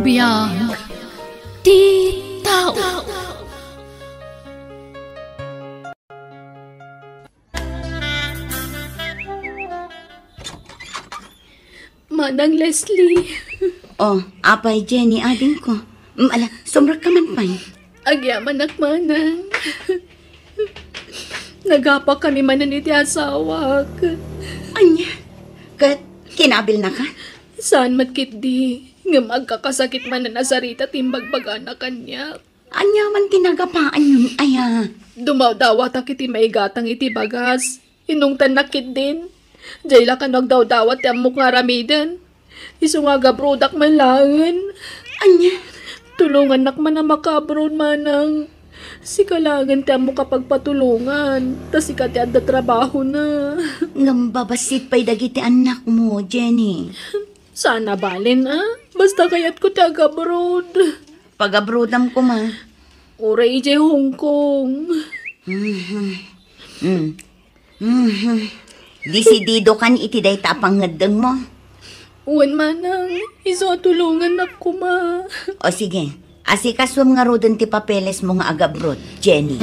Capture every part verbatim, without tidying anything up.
Biag ti tao. Manang Leslie. Oh, apay, Jenny, adingko. Mm, ala, sumrekka man pay. Agyamanak, manang. Nagapakami manen iti asawak. Ania? Ket kinabilnaka? Saan met ketdi, ngem agkakasakit manen a sarita ti imbagbagana kaniak. Ania man ti nagapaanyon aya? Dumawdawatak iti maigatang iti bagas. Inungtannak ketdin. Diay la kano agdawdawat ti ammok nga aramiden. Isu nga agabrodak man laengen. Ania? Tulongannak man a makaabroad, manang. Sika laengen ti ammok a pagpatulongan. Ta sika ti adda trabahona. Ngem babassit pay dagiti annakmo, Jenny. Saan a balen, a? Basta kayatko ti agabroad. Pagabrodam koma. Uray idiay Hong Kong. Mhm. Mm. Mhm. Disididokan iti dayta a pangngeddengmo? Wen, manang, isu a tulongannak koma. O sige, asikasuem ngaruden ti papelesmo nga agabrod, Jenny.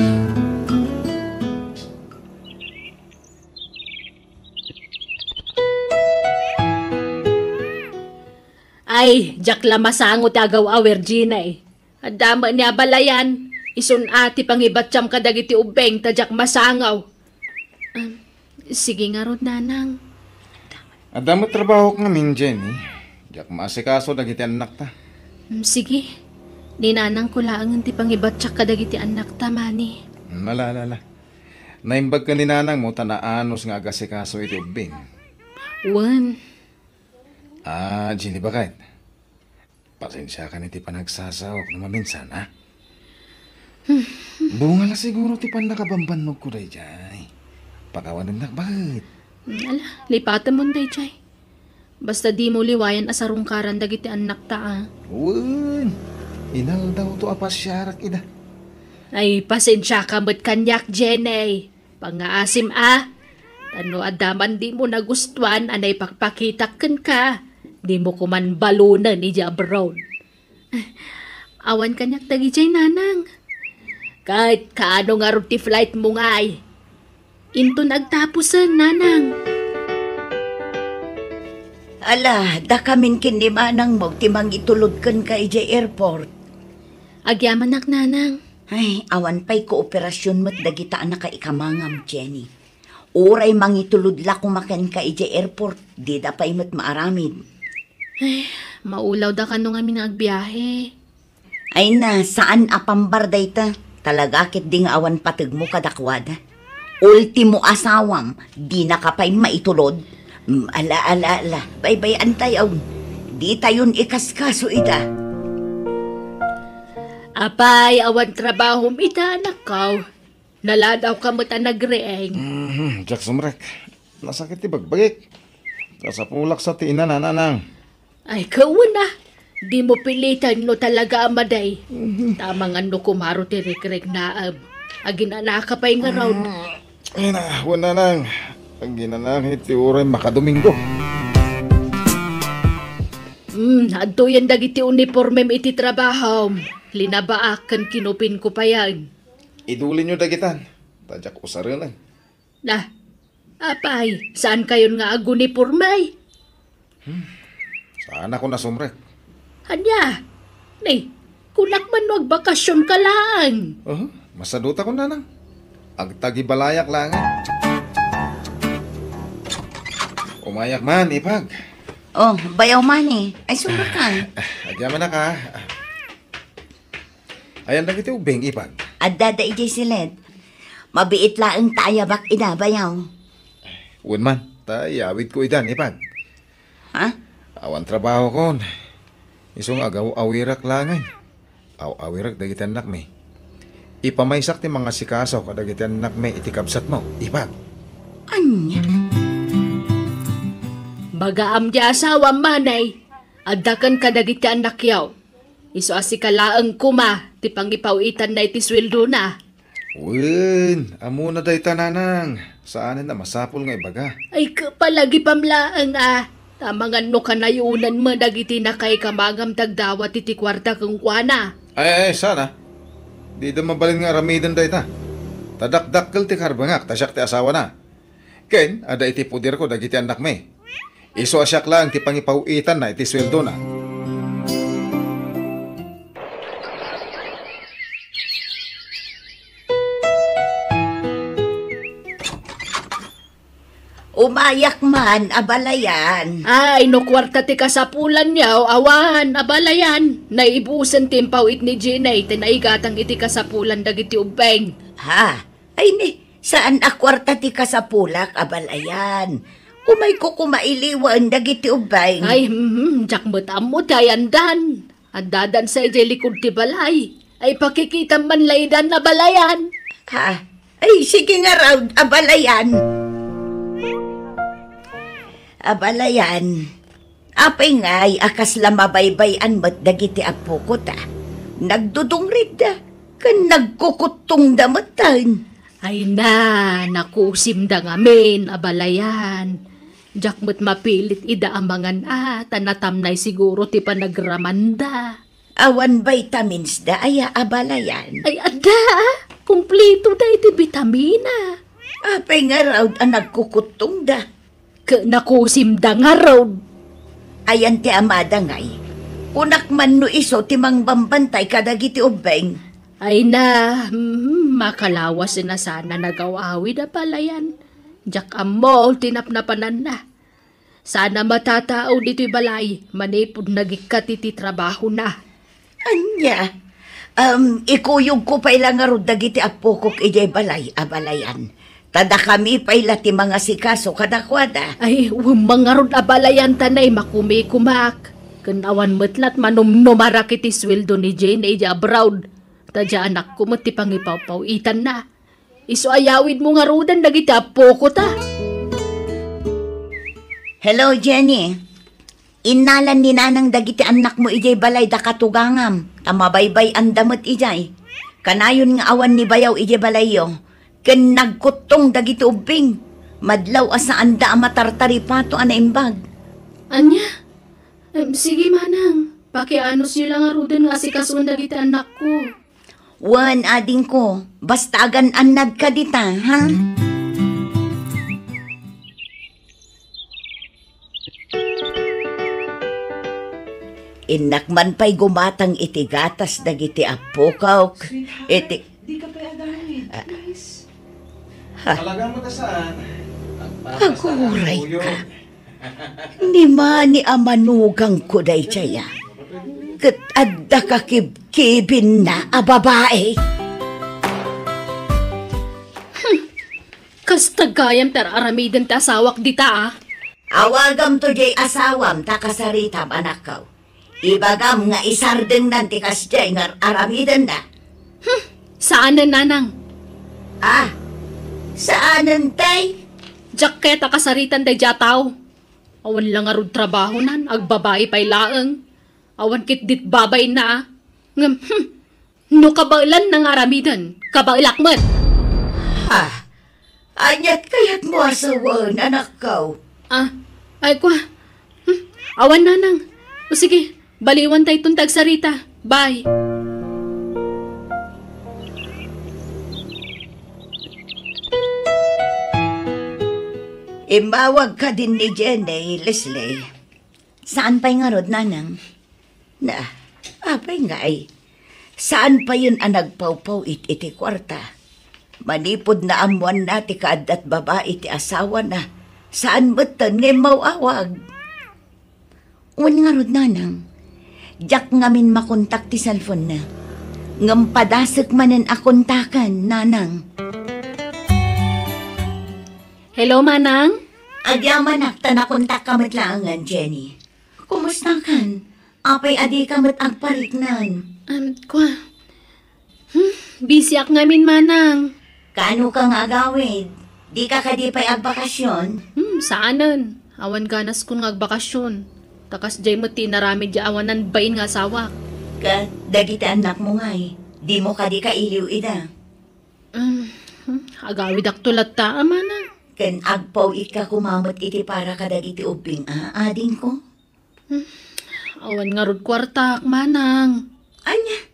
Ay, diak la masango ti agaw-awer, Jenny. Adda met ni abalayan, isun a ti pangibattiam kadagiti ubbing ta diak masango. Um, sige ngarud, nanang. Adda met trabahok ngamin, Jenny. Diak maasikaso dagiti annakta. Um, sige. Ni nanangko laengen ti pangibattiak kadagiti annakta, mani. Um, ala, ala, ala. Naimbag ken ni nanangmo ta naanus nga agasikaso iti ubbing. Wen. Ah, Jenny, baket. Pasensiakan iti panagsasaok no maminsan, ha? Bunga la siguro ti pannakabambannogko daydiay. Pakawanennak, baket. Ala, lipatemon daydiay. Basta dimo liwayan a sarungkaran dagiti annakta, a. Wen, inaldawto a pasiarak ida. Ay, pasensiaka met kaniak, Jenny. Pangngaasim a, ta no adda man dimo nagustuan a naipakpakitak kenka, dimo koman balonen idiay abroad. Awan kaniak dagidiay, nanang. Ket kaano ngarud ti flightmo ngay? Inton agtapusen, nanang. Ala, dakamin ken ni manangmo ti mangitulod kenka idiay airport. Agyamanak, nanang. Ay, awan pay kooperasyon met dagita a nakaikamangam, Jenny. Uray mangitulod la koma kenka idiay airport, dida pay met maaramid. Ay, maulawda kano ngamin nga agbiahe. Ay na, saan a pambar dayta. Talaga ketdi nga awan pategmo kadakuada. Ultimo asawam, dinaka pay maitulod. Mm, ala, ala, ala. Baybay-antayon. Ditayon ikaskaso ida. Apay, awan trabahom ita, anakko? Naladawka met a nagriing. Mhm, diak sumrek. Nasakit ti bagbagik. Kasapulak sa ti ina, nanang. Ay, kauna, dimo piliten no talaga a madi. Mhm. Tama nga no kumaro ti rikriknaem. Aginanaka pay ngarud. Mm, ay na, wen, nanang. Aginanang iti uray makadomingo. Hmm, adtoyen dagiti unipormem iti trabahom. Linabaak ken kinupinko payen. Idulinyo dagitan, ta diak usarenen. Na, apay, saan kayon nga aguniporme? Hmm. Saanakon a sumrek. Ania? Ni, kunak man no agbakasyon ka laeng. Aha, masaduta kon nanang. Agtagibalayak laeng. Umayak man, ipag. Oh, bayaw man eh. Ay, sumrek ka. Ah, agyamanak, ah. Ayan dagiti ubbing, ipag. Adda da idiay siled. Mabiit laeng ta ayabak ida, bayaw. Wen man, ta iyawidko idan, ipag. Ha? Awan trabahokon. Isu nga agaw-awirak laengen. Aw-awirek dagiti annakmi. Ipamaysak ti mangasikaso kadagiti annakmi iti kabsatmo, ipag. Ania? Bagaam ti asawam, manay. Adda ken kadagiti annakyo. Isu a sika laeng koma ti pangipaw-itanna iti sueldona. Wen, ammona dayta, nanang. Saanen a masapul nga ibaga. Ay, kapalagipam laeng, a. Ta amangan no kanayonan met dagiti nakaikamagam ti agdawat iti kuarta kenkuana. Ay, ay, sana. Dida mabalin nga aramiden dayta. Ta dakdakkel ti karbengak ta siak ti asawana. Ken adda iti poderko dagiti annakmi. Isu a siak laeng ti pangipaw-itanna iti sueldona. Umayak man, abalayan. Ay, no kuarta ti kasapulanyo, awan, abalayan. Naibusen ti impaw-it ni Jenny, ti naigatang iti kasapulan dagiti ubbing. Ha? Ay ni, saan a kuarta ti kasapulak, abalayan. Umayko koma iliwen dagiti ubbing. Ay, hmm, diak met ammo ti ayandan. Addadan sa idiay likod ti balay. Ay, pakikitam man laydan, abalayan. Ha? Ay, sige ngarud, abalayan. Abalayan. Apay ngay a kasla mabaybay-an met dagiti appoko ta? Nagdudungritda, ken nagkukuttongda metten. Ay na, nakusimda ngamin, abalayan. Diak met mapilit ida a mangan a, ta natamnay siguro ti panagramanda. Awan vitamins da aya, abalayan? Ay, adda, ah. Kumplito da iti bitamina. Apay ngarud a nagkukuttongda? Ket nakusimda ngarud. Ayan ti amada ngay. Kunak man no isu ti mangbambantay kadagiti ubbing. Ay na, hmm, makalawasen a sana nagaw-awid, abalayan. Diak ammo ti napnapananna. Sana matatao ditoy balay manipud nagikkat iti trabahona. Ania? Em, ikuyogko pay la ngarud dagiti appokok idiay balay, abalayan. Ta dakami pay la ti mangasikaso kadakuada. Ay, wen man ngarud, abalayan, ta nay makumikumak. Ken awan met lat manumnumarak iti sueldo ni Jenny idiay abroad. Ta diay anakko met ti pangipawpaw-itanna. Isu a yawidmo ngaruden dagiti appoko ta. Hello, Jenny. Innalan ni Nanang dagiti annakmo idiay balay da katugangam, ta mabaybay-anda met idiay. Kanayon nga awan ni bayaw idiay balayyo, ken nagkuttong dagiti ubbing. Madlaw a saanda a matartaripato a naimbag. Ania? Em, sige, manang. Pakianusyo la ngaruden nga asikasuen dagiti annakko. Wen, adingko, basta agan-annadka dita, ha? Innak man pay gumatang iti gatas dagiti appokok. Sweetheart, iti di ka pay agamit, ah, please. Ha? Talaga mo ta saan? Aguray ka. Ni mani a manugangko daydiay, a ket adda kakibkibinna a babai. Hmm. Kasta gayam ti ar-aramiden ti asawak dita, a. Awagamto diay asawam ta kasaritam, anakko. Ibagam nga isardengnan ti kasdiay nga ar-aramidenna. Hmm, saanen, nanang. Ah, saanen, tay? Diak kayat a kasaritan daydiay a tao. Awan la ngarud trabahonan, agbabai pay laeng. Awan ketdi ti babayna, a. Ngem, hmm, no kabaelanna nga aramiden, kabaelak met. Ha? Aniat kayatmo a sawen, anakko? Ah, ay, kua. Hmm, awan, nanang. O sige, baliwantayton ti agsarita. Bye. Immawag kadin ni Jenny, Leslie. Saan pay ngarud, nanang? Na, apay ngay? Saan payen a nagpawpaw-it iti kuarta? Manipud naammoanna ti kaaddat babai ti asawana, saan metten nga immaw-awag. Wen ngarud, nanang, diak ngamin makontak ti cellphone-na. Ngem padasek manen a kontaken, nanang. Hello, manang? Agyamanak ta nakontakka met laengen, Jenny. Kumustakan? Apay a dika met agpariknan? Em, kua. Hmm, busyak ngamin, manang. Kaano ka nga agawid? Dika kadi pay agbakasyon? Hmm, saanen. Awan ganaskon nga agbakasyon. Ta kasdiay met ti inaramid diay awanan bain nga asawak. Ket dagiti annakmo ngay, dimo kadi kailiw ida? Em, hmm, agawidakto latta, manang. Ken agpaw-itka koma met iti para kadagiti ubbing a, adingko? Hmm, awan ngarud kuartak, manang. Ania?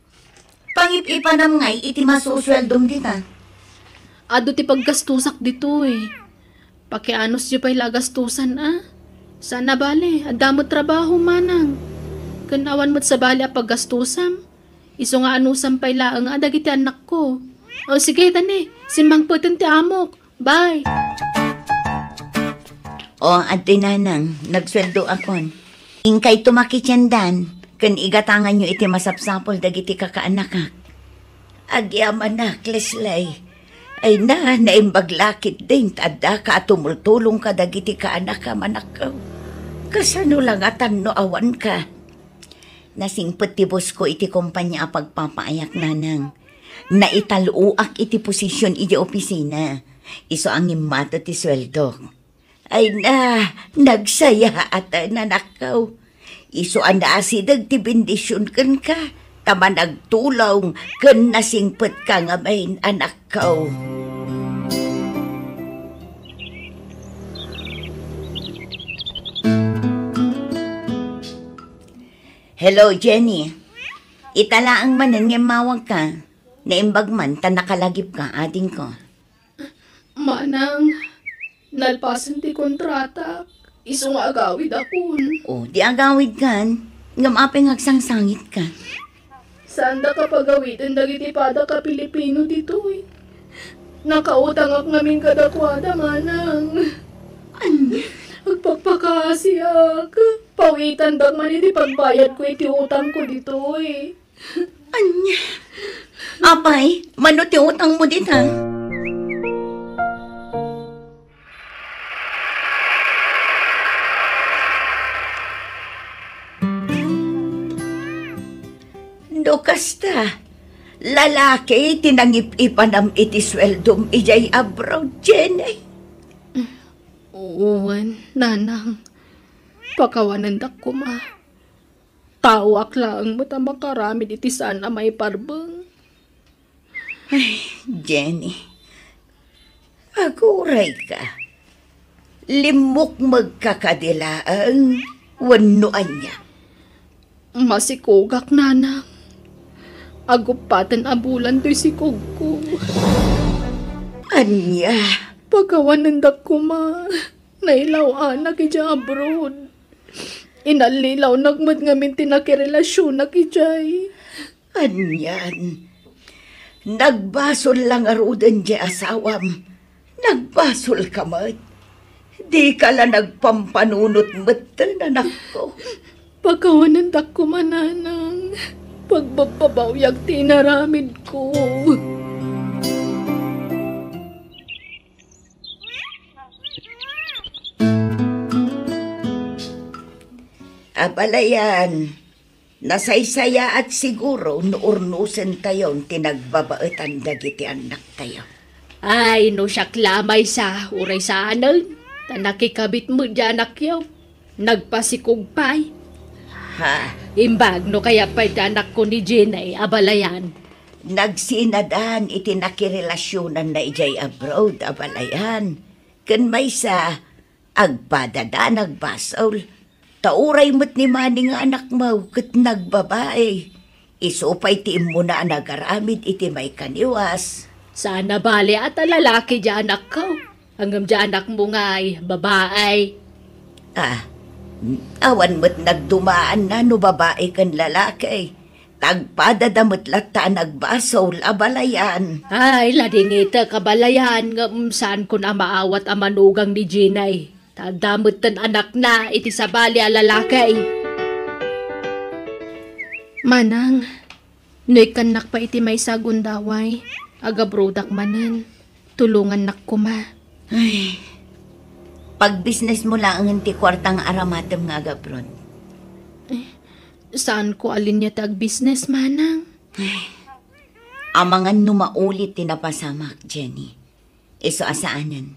Pangip-ipanam ngay iti masusueldom dita? Adu ti paggastusak ditoy. Pakianusyo pay la a gastusan, a? Saan a bale, adda met trabaho, manang. Ken awan met sabali a paggastusam. Isu nga anusam pay laeng a dagiti annakko. O, sige, tani, simmangpeten ti amok. Bye. O, adtoy, nanang, nagsueldoakon. Inkayto makitiendan, ken igatanganyo iti masapsapul dagiti kakaanakak. Agyamanak, Lesley. Ay na, naimbag la ketdin ta addaka a tumultulong kadagiti kaanakam, anakko. Kasano la ngatan no awanka? Nasingpet ti boss ko iti kompania a pagpapaayak, nanang. Naital-oak iti posision iti opisina. Isu a ngimmato ti sueldok. Ay na, nagsayaat, anakko. Isu a naasideg ti bendision kenka, ta managtulong ken nasingpetka ngamin, anakko. Hello, Jenny. Ita laeng manen nga immawagka. Naimbag man ta nakalagipka, adingko. Manang, nalpasen ti kontratak. Isu nga agawidakon. O, di agawidkan. Ngem apay nga agsangsangitka? Saandaka pagawiden dagiti padak a Pilipino ditoy. Nakautangak ngamin kadakuada, manang. Ania? Agpakpakaasiak. Pawitandak man iti pagbayadko iti utangko ditoy. Ania? Apay, mano ti utangmo dita? No kasta, lalaki ti nangip-ipanam iti sueldom idiay abroad, Jenny? Wen, nanang. Pakawanendak koma. Taoak laeng met a makaramid iti saan a maiparbeng. Ay, Jenny, agurayka. Limmukmegka kadi laeng wenno ania? Masikogak, nanang. Aguppaten a bulan toy sikogko. Ania? Pakawanendak koma. Nailaw-anak idiay abroad. Inallilawnak met ngamin ti nakirelasionak idiay. Anian? Nagbasol la ngaruden diay asawam. Nagbasolka met. Dika la nagpampanunot metten, anakko. Pakawanendak koma, nanang. Pagbabbabawiak ti inaramidko. Abalayan, nasaysayaat siguro no urnosentayon ti nagbabaetan dagiti annaktayo. Ay, no siak la a maysa, uray saanen, ta nakikabit met diay anakyo. Nagpasikog pay. Ha? Imbag no kayat pay ti anakko ni Jenny, abalayan. Nagsinadan iti nakirelasionanna idiay abroad, abalayan. Ken maysa, agpadada nagbasol. Ta uray met ni Manny nga anakmo ket nagbabai. Isu pay ti immuna a nagaramid iti maikaniwas. Saan a bale a ta lalaki diay anakko. Ngem diay anakmo ngay, babai. Ah, awan met nagdumaanna no babai ken lalaki. Tagpadada met latta a nagbasol, abalayan. Ay, ladingitek, abalayan, ngem saanko a maawat a manugang ni Jenny. Ta adda metten anakna iti sabali a lalaki. Manang, no ikkannak pay iti maysa a gundaway, agabrodak manen, tulongannak koma. Ay, pagbusinessmo laengen ti kuarta nga aramatem nga agabroad. Eh, saanko a linia ti agbusiness, manang. Ay, amangan no maulit ti napasamak, Jenny. Isu a saanen.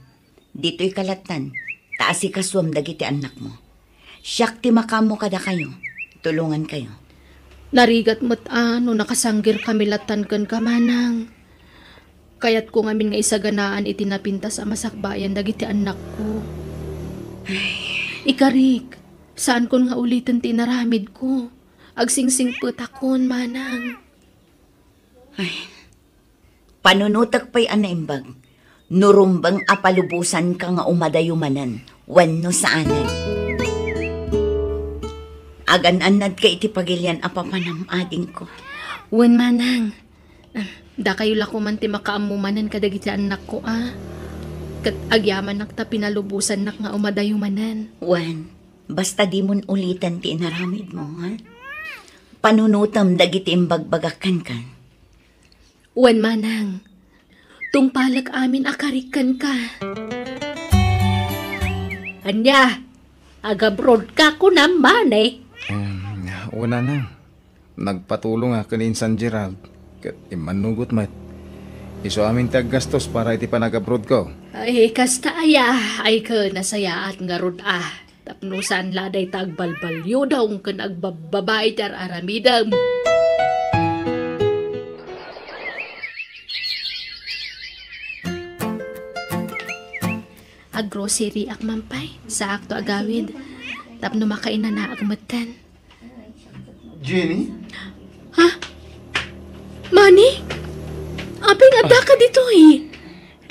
Ditoy kalattan, ta asikasuem dagiti annakmo. Siak ti makaammo kadakayo. Tulongankayo. Narigat met a no nakasanggirkami lattan kenka, manang. Kayatko ngamin nga isaganaan iti napintas a masakbayan dagiti annakko. Ikarik, saankon nga uliten ti inaramidko. Agsingsingpetakon, manang. Ay, panunotek pay a naimbag. No rumbeng a palubosanka nga umadayo manen, wenno saanen. Agan-annadka iti pagilian a papanam, adingko. Wen, manang. Ah, dakayo la koman ti makaammo manen kadagiti annakko, a. Ket agyamanak ta pinalubosannak nga umadayo manen. Wen, basta dimon uliten ti inaramidmo, ha? Panunotem dagiti imbagbagak kenka. Wen, manang. Tungpalek amin a karik kenka. Ania? Agabrodka kunam, mani? Um, wen, nanang. Nagpatulong a ken ni Insan Gerald, ket immannugot met. Isu amin ti aggastos para iti panagabrodko. Ay, kasta aya, ay ken nasayaat ngarud a. Tapno saan la dayta agbalbaliudong ken agbabbabai ti ar-aramidem. Aggrocery ak man pay, saakto agawid. Tapno makainanaak metten. Jenny? Ha? Mani? Apay nga addaka ditoy?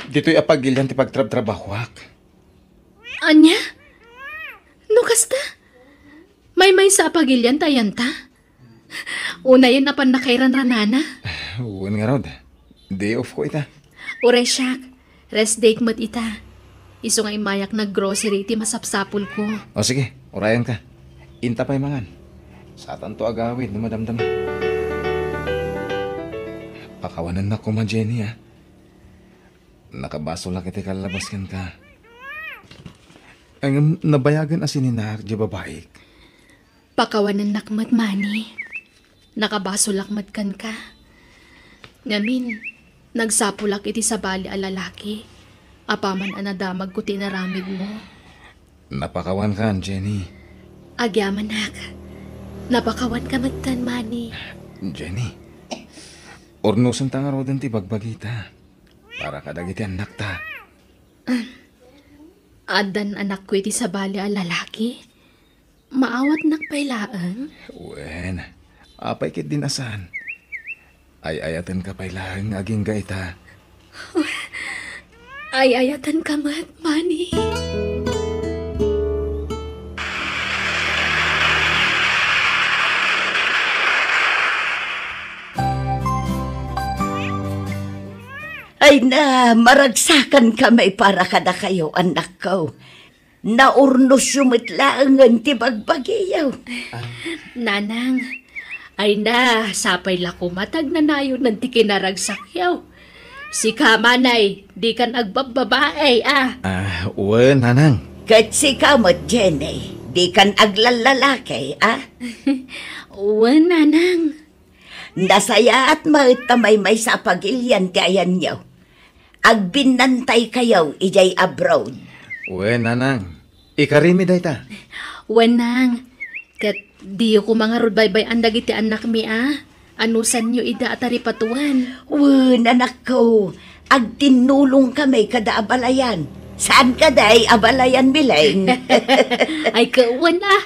Ditoy a pagilian ti pagtrabtrabahoak. Ania? No kasta? Maymaysa a pagilian ta ayanta? Unayen a pannakairanranana? Wen ngarud. Day off ko ita. Uray siak, rest day met ita. Isu nga immayak nag-grocery ti masapsapulko. O sige, urayanka. Inta pay mangan. Satanto agawid no madamdama. Pakawanennak koma, Jenny, a. Nakabasolak iti kallabas kenka. Ngem nabayagen a sininar diay babaik. Pakawanennak met, mani. Nakabasolak met kenka. Ngamin, nagsapulak iti sabali a lalaki. Apaman a nadamagko ti inaramidmo. Napakawankan, Jenny. Agyamanak. Napakawanka metten, mani. Jenny, urnosenta ngaruden ti bagbagita. Para kadagiti annakta. Addan anakko iti sabali a lalaki? Maawatnak pay laeng? Wen, apay ketdin a saan? Ay-ayatenka pay laeng agingga ita. Ay-ayatenka met, mani. Ay na, maragsakan kami para kadakayo, annakko. Naurnosyo met laengen ti bagbagiyo. Nanang, ay na, sapay la koma ta agnanayonen ti kinaragsakyo. Sika, manay, dikan agbabbabae, a. Ah, wen, nanang. Ket sika met, Jenny, dikan aglallalaki, a. Wen, nanang. Nasayaat met ta maymaysa a pagilian ti ayanyo. Agbinnantaykayo idiay abroad. Wen, nanang. Ikarimi dayta. Wen, nang. Ket diyo koma ngarud baybay-an dagiti annakmi a. Anusanyo ida a taripatoen. Wen, anakko. Agtinnulongkami kada abalayan. Saan kadi abalayan, Mileng? Ay, ket wen a.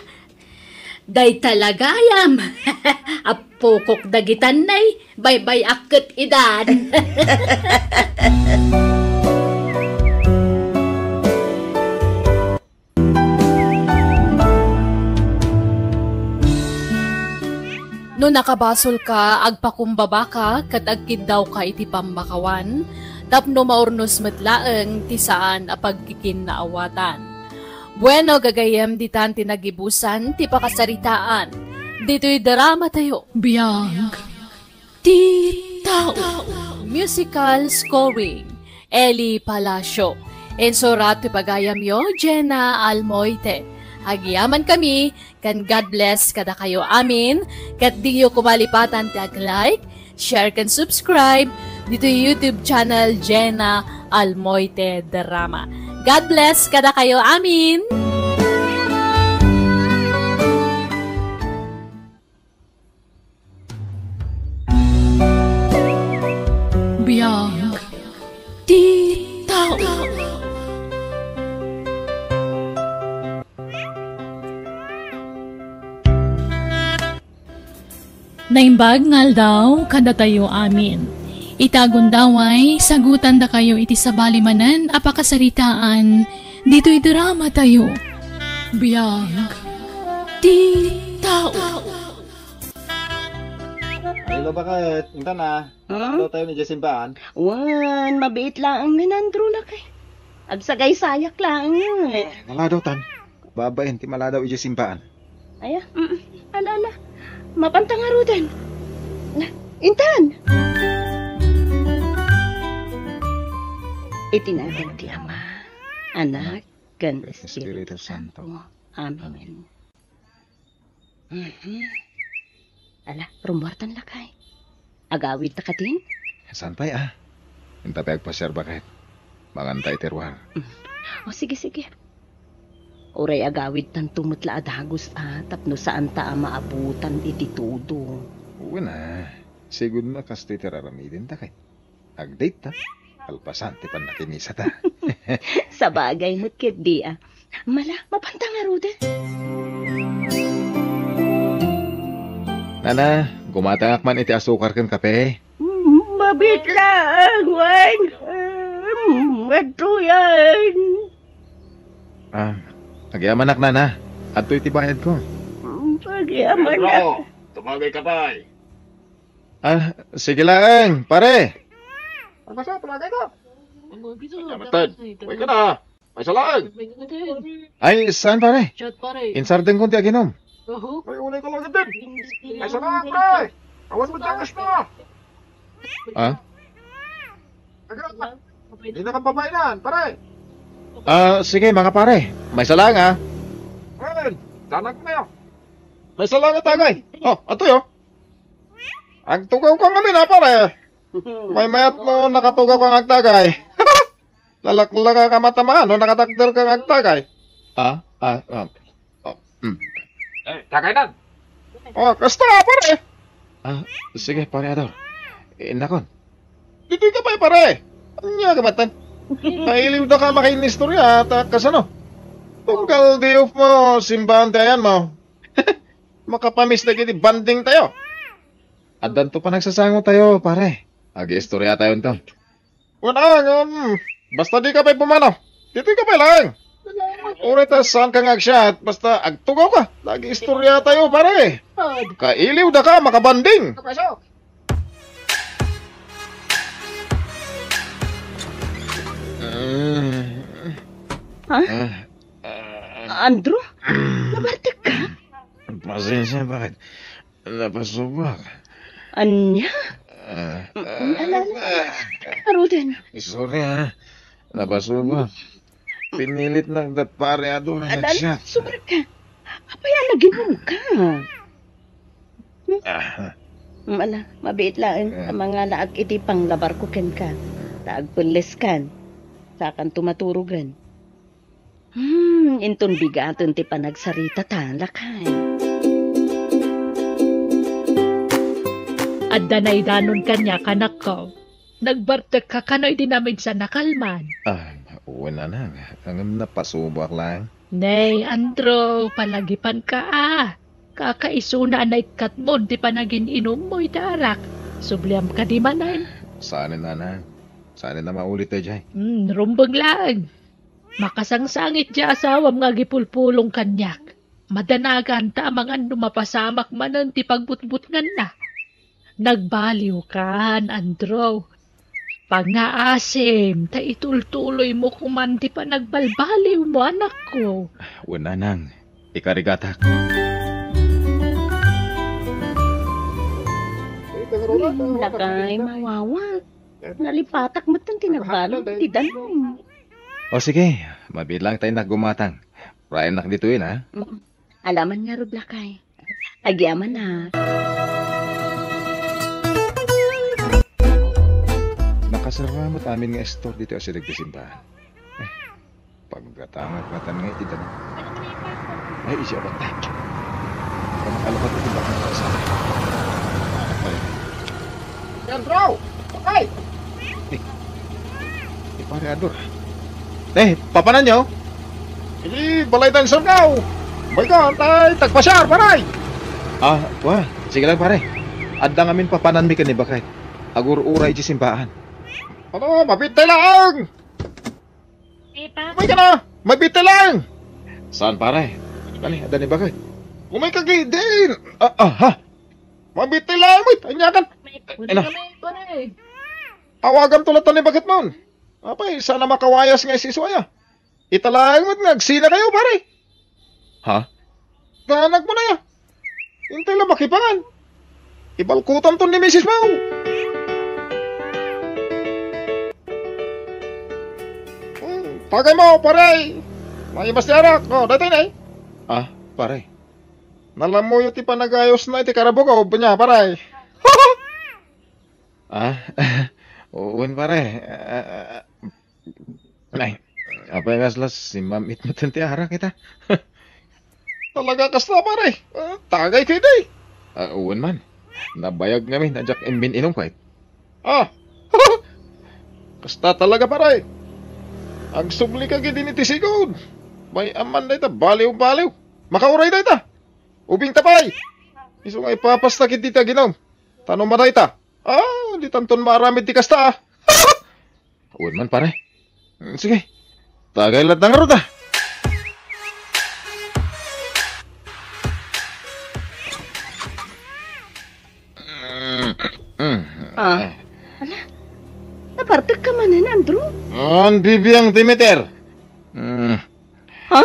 Dayta la gayam. Appokok dagitan nay, baybay-ak ket idan. No nakabasolka, agpakumbabaka ket agkiddawka iti pammakawan, tapno maurnos met laeng ti saan a pagkikinnaawatan. Bueno, gagayyem, ditan ti nagibusan ti pakasaritaan ditoy dramatayo. Biag ti tao. Musical scoring, Eli Palacio. Insurat ti pagayamyo, Jenna Almoite. Agyamankami, ken God bless kadakayo amin, ket diyo koma lipatan ti ag-like, share ken subscribe ditoy YouTube channel Jenna Almoite Drama. God bless kadakayo amin! Biag Naimbag nga aldaw kadatayo amin. Ita gundaway, sagutandakayo iti sabali manen a pakasaritaan ditoy dramatayo. Biag ti tao. Hello, bakit? Intan na. Huh? Ano tayo ni Jason Baan? Wan, mabiit laeng ni Nandro na kay. Agsagaysayak laeng nga. Naladaw tan. Babaen ti maladaw iti simbaan. Aya, mm, ala, ala. Mapanta ngaruden. Ala, intan. Iti nagan ti Ama, Anak, ken Espiritu Santo. Amen. Mhm. Ala, rummuartan lakay. Agawidta katin? Saan pay, ah? Inta pay agpasiar baket. Manganta iti ruar. Mm. O, sige, sige. Uray agawidtanto met la a dagus, ah, tapno saanta a maabutan iti tudo. Wen a, sigud a kastoy ti raramidenta ket agdate ta. Kalpasan ti pannakimisata. Sabagay met ketdi, ah. Mala, mapanta ngaruden. Nana, gumatangak man iti asukar ken kape. Mm, mabiit laeng, wen. Mm, adtoyen. Ah, agyamanak, Nana. Adtoy ti bayadko. Mm, agyamanak. Pedro, tumagay ka pay. Ah, sige laeng, pare. Ano ba siya? Tumagay ka. Ay, namatad. Uy ka na. Maysa laeng. Ay, saan, pare? Shot, pare. Insardeng ko ti aginom. Oho. Ay, unay ko lang din. Maysa laeng, pre. Awan mo dawas na. Ah? Aga, di na kababayanan, pare. Ah, sige, mga pare. Maysa laeng, ah. Ayun, danag na yun. Maysa laeng, tagay. Oh, ato yun. Agtugaw ka ngamin, ah, pare. Maymayat mo, nakatugaw kang agtagay. Nalaklaka ka matamaan, no? Nakatakder kang agtagay. Ah, ah, ah. Oh, mm. Eh, tagay nan. Oh, kasta, pare. Ah, sige, pare Ador. Inakon. Ditoy ka pay, pare. Ania ka matan? Nailiw da ka makainistorya, ta kasano? Tunggal di mo, simbahan ti ayan mo. Makapamiss dagiti banding tayo. Addanto panagsasango tayo, pare. Agiistorya tayo nto. Wala, um, basta di ka pay pumanaw. Ditoy ka pay laeng. Uray ta saan ka nga agsiat, basta agtugaw ka. Agiistorya tayo, pare. Kailiw da ka, makabanding. Ha? Ah, ah. Andrew? Nabartek ka? Pasensya, bakit? Napasubak. Ania? Ah. Mm, ala, ala. Aruden. Sorry, ha. Napasubak. Pinilit na dat pare Ador nga nagsiat. Sorry ka. Apay a naginom ka? Ah. Mm, ala, mabiit laeng. Ah. Mangalaak iti panglabar ko kenka. Ta agpelles kan. Sakan tumaturogen. Hmm, inton bigaten ti panagsarita ta, lakay. Adda naidanon kaniak, anakko. Nagbartek ka kano idi namidsa nakalman? Ah, wen, anang. Ngem napasubak laeng. Nay, Andrew, palagipan ka, ah. Kakaisuna a naikkatmon ti panagin-inummo iti arak. Subliam kadi manen? Saanen, anang. Saanen a maulit daydiay. Hmm, rumbeng laeng. Makasangsangit ti asawam nga agipulpulong kaniak. Madanagan ta amangan no mapasamak manen ti pagbutbutnganna. Nagbaliw kan, Andrew. Pangngaasim, ta itultuloymo koman ti panagbalbaliwmo, anakko. Wen, anang, ikarigatak. Hmm, lakay, mawawak. Nalipatak met ti nagbalud iti danum. O sige, mabiit laeng ta innak gumatang. Raennak ditoyen, ha? Mm. Alaman ngarud, lakay. Agyamanak. Nakaserra met amin nga istor ditoy asideg ti simbahan. Eh, paggatangak laeng nga iti danum. Ay, isya batta. Kamakalapat iti bakal sa. Ay. Pedro! Ay! Eh, eh, pare Ador. Eh, papananyo? Iti balay dayta nga surnaw. Baga, tay, tagpasiar, pare. Ah, wa. Sige lang, pare. Adda ngamin papananmi ken ni Baket. Agur-uray iti simbaan. Ano, mabiit tay laeng! Tita. Umay ka na! Mabiit tay laeng! Saan, pare? Kani, adda ni Baket. Umay ka, gidin! Ah, ah, ha? Mabiit tay laeng, wait! Anya kan? May Ay, na. Kami, pare. Awaganto latta ni Baket mon. Apay, saan a makawayas nga isisuaya? Ita laeng met nga agsinakayo, pare. Ha? Danagmo na ya. Intay la makipangan. Ibalkutanton ni misis mo. Hmm, tagaymo, pare. Maimas ti arak. O, daytoy na eh. Ah, pare. Nalamoyo ti panagayosna iti karabukko, nia, pare. Ah, wen, pare. Ah, ah, ah, Ay, apay kasla simmam-it metten ti arak ita? Talaga kasta, pare. Ah, tagay kaydi. Ah, wen man. Nabayag ngamin a diak imbin-inom ket. Ah! Kasta talaga, pare. Agsubli ka ketdi iti sigud. Bay-am man dayta baliw-baliw. Makauray dayta. Ubingta pay. Isu nga ipapasta ketdi ti aginom. Ta no madayta. Ah, ditanton maaramid ti kasta, ah. Wen man, pare. Sige. Tagay latta ngarud, ah. Mm, mm. Ah. Ala, nabartek ka manen, Andrew? On, bibiang ti meter. Mm. Ha?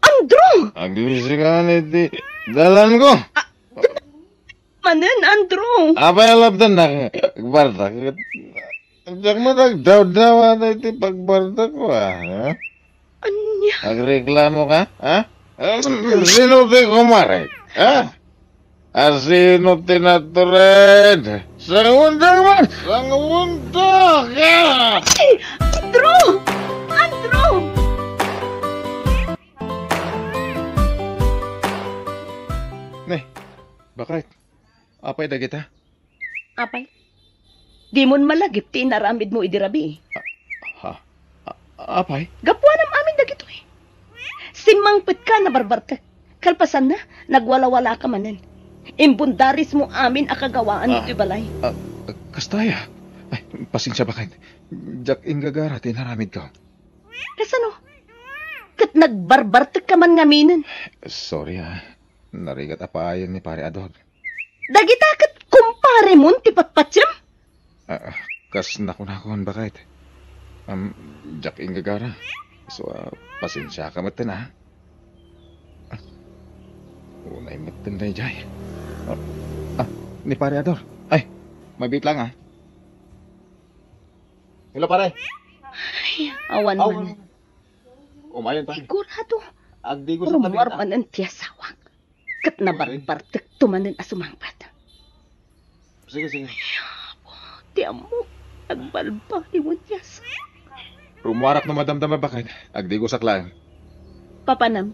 Andrew! Aglisi ka ni ti dalan ko. Ah, manen, Andrew. Apay a lapdan na, kwarta. Diak met agdawdawa iti pagbartek ko, ah, ha? Ania? Agreklamo ka, ha? Sino ti kumarek, ha? Asino ti natured? Sangundo man! Sangundo ka! Ay! Andrew! Andrew! Ne, bakit? Apay dagita? Apay? Dimon malagip ti inaramidmo idi rabii. Ha? A-, apay? Gapuanam amin dagitoy. Simmangpetka, nabarbartek. Kalpasanna, nagwalawalaka manen. Imbundarismo amin a kagawaan Ah, ditoy balay. Ah, kasta aya? Ay, pasensia, baket. Diak inggagara ti inaramidko. Kasano? Ket nagbarbartekka man ngaminen. Sorry, ah. Narigat a paayen ni Pare Ador. Dagita ket kumparemon ti patpatiem? Ah, kas nakunakon, baket. Am, diak inggagara. So, ah, pasensiaka metten, ah. Ah, unay metten daydiay. Ah, ah, ni Pare Ador. Ay, mabiit lang, ah. Hello, pare. Ay, awan Aw, man. Umayon, pare. Sigurado. Agdigos sa Rummuar talita. Manen ti asawak. Ket nabarbartekto manen a sumangpet. Sige, sige. Ti ammok, nagbalbaliwen ti asawak. Rummuarak no madamdama, baket. Agdigosak laeng. Papanam,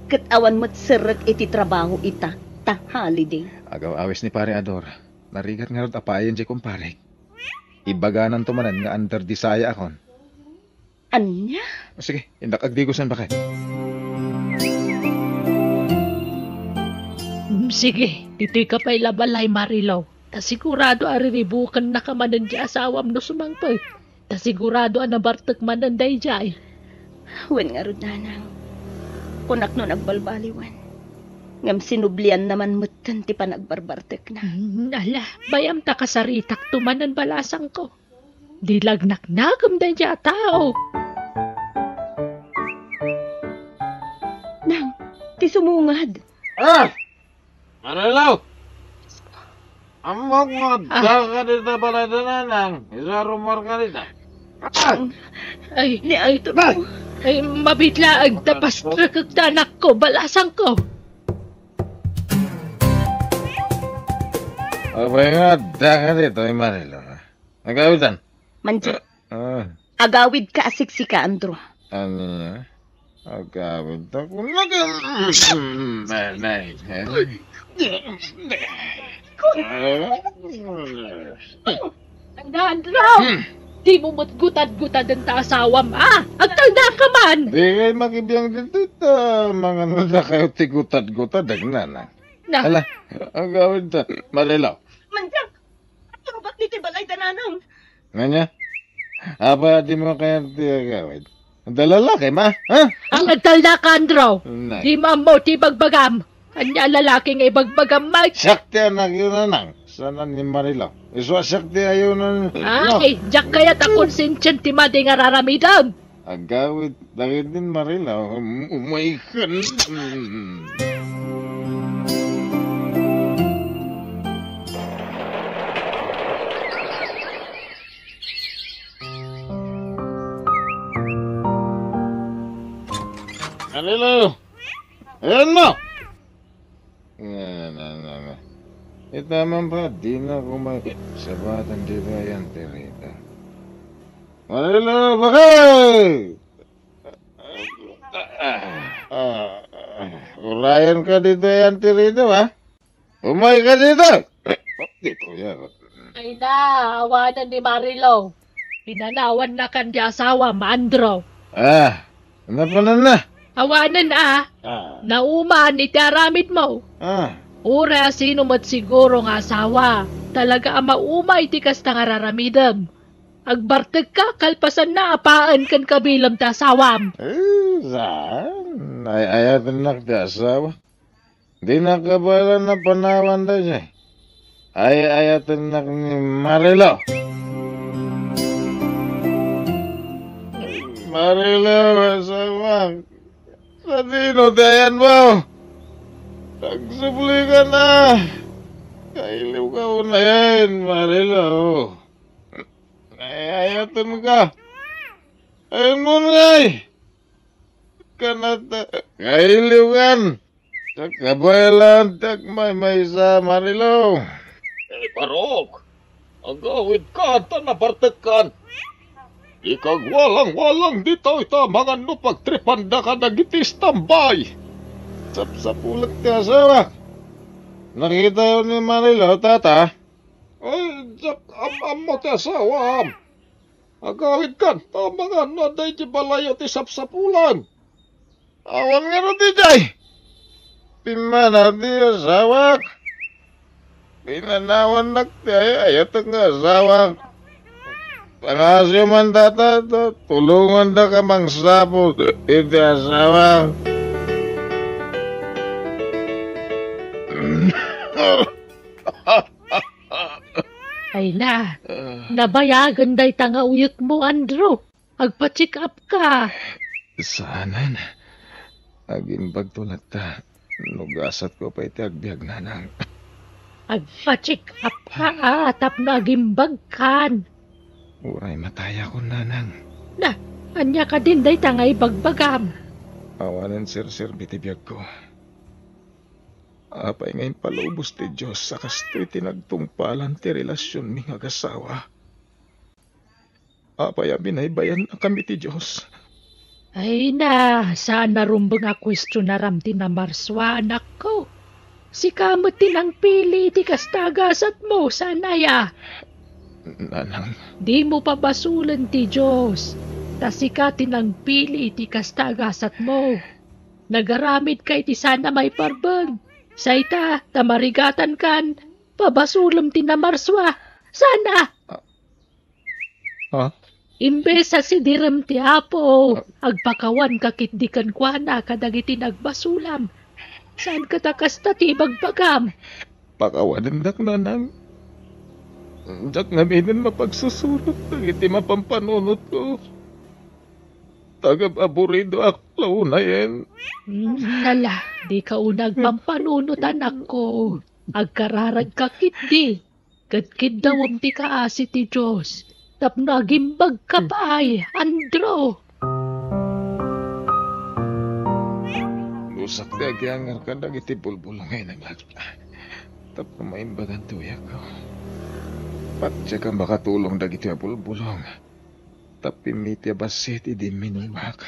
ket awan met serrek iti trabaho ita, ta holiday. Agaw-awis ni Pare Ador. Narigat ngarud a paayen diay kumparek. Ibagananto manen nga under the sayaakon. Ania? Sige, indak agdigosen, baket. Mm, sige, ditoyka pay la balay, Marilou. Ta sigurado a riribukennaka manen ti asawam no sumangpet. Ta sigurado a nabartek manen daydiay. Wen ngarud, nanang. Kunak no nagbalbaliwen. Ngem sinublianna man metten ti panagbarbartekna. Mm, ala, bay-am ta kasaritakto manen balasangko. Di lagnaknagem daydiay a tao. Nang, ti sumungad. Ah! Marilou! Ammok nga Ah. adda ka dita balay da, nanang. Isu a rummuarka dita. Ah! Ay, Ni Arturo. Ay, mabiit laeng ta pastrekek ti anakko, balasangko. Apay nga adda ka dita, Marilou? Agawidan. Mandiay. Ah. Agawidka a siksika, Andrew. Ania? Agawid ta kun lagi. Nay, nay. Andrew! Hmm. Dimo met gutad-gutaden ta asawam, a? Agtalnaka man! Di kay makibiang ditoy ta manganadakayo ti gutad-gutad, agnana. Na. Ala, agawidta, Marilaw. Mandiak, agrubat ni ti balay da nanang. Nganya? Apa dimo kayat ti agawid? Dalala kay ma, ha? Ang agtalda ka, Andrew. Nay. Di mo ammo ti bagbagam. Anya lalaki nga ibagbagam, Mike? Siak ti anakyo, nanang. Sana ni Marilaw. Isu a siak ti ayunan. Ay, diak kayat a konsensyen ti madi nga raramidem. Agawid dagiti Marilaw. Um, umay ka. Marilaw! Ayan mo! Nga, nga, nga, nga. Ita man pa, di na ko may sabatan di ba yan, Terita? Marilaw, bakay! Ah, ah, urayan ka dito yan, Terita, ha? Umay ka dito! Dito yan. Ay na, awanan ni Marilaw. Pinanawan na kan di asawa, Andrew. Ah, napanan na. Awanan, ah. Ah. Nauman iti aramid mo. Ah. Uray a sino met siguro nga asawa, talaga a mauma iti kasta nga raramidem. Agbartek ka, kalpasan na apaen ken kabilam ti asawam. Eh, saan? Ay, ayatennak ti asawa. Di nakabaelan a panawan daydiay. Ay, ayatennak ni Marilo. Marilo, asawak. Sadino ti ayanmo? Agsubli ka na. Kailiw ka unayen, Marilo. Ay, ayaten ka. Ay, munay. Kanata, kailiw kan. Diak kabaelan ti agmaymaysa, Marilo. Eh, Barok, agawid ka ta nabartek kan. Ikagwalang-walang ditoy ta mangan no pagtripanda kadagiti istambay. Sapsapulek ti asawa. Nakitayo ni Marilo, tata. Ay, diak am-ammo ti asawam. Agawid kan, ta mangan no adda iti balayo ti sapsapulan. Awan ngarud idiay. Pimmanaw ti asawak. Pinanawannak ti ay-ayatek nga asawak. Pangasyo man data, ta tulongandaka mangsapul iti asawak. Ay na, nabayagen dayta nga uyekmo, Andrew. Agpa-check up ka. Saanen. Agimbagto latta. No gasatko pay ti agbiag, nanang. Agpa-check up ka, ah, tapno agimbagkan. Uray matayakon, nanang. Na, ania kadin dayta nga ibagbagam? Awanen serserbi ti biagko. Apay nga impalubos ti Dios a kastoy ti nagtungpalan ti relasionmi nga agasawa? Apay a binaybay-annakami ti Dios? Ay na, saan a rumbeng a kuestionaram ti namarsua, anakko. Sika met ti nangpili iti kasta a gasatmo, saan aya? Nanang. Dimo pabasolen ti Dios, ta sika ti nangpili iti kasta a gasatmo. Nagaramidka iti saan a maiparbeng. Sayta, ta marigatankan, pabasolem ti namarsua. Saan a? Ah? Ha? Imbes a sidirem ti Apo, agpakawanka ketdi kenkuana kadagiti nagbasolam. Saan ket a kasta ti ibagbagam? Pakawanendak, nanang. Diak ngaminen mapagsusurot dagiti mapampanunotko. Tagab-aburidoak la unayen. Mm, ala, dika unay agpampanunot, anakko. Agkararagka ketdi. Ket kiddawem ti kaasi ti Dios tapno agimbagka pay, Andrew. Rusak ti agiangar kadagiti bulbulong nga inangak. Tapno maimbagan ti uyekko. Patiek a makatulong dagiti a bulbulong. Tapno immitti a bassit idi imminulak.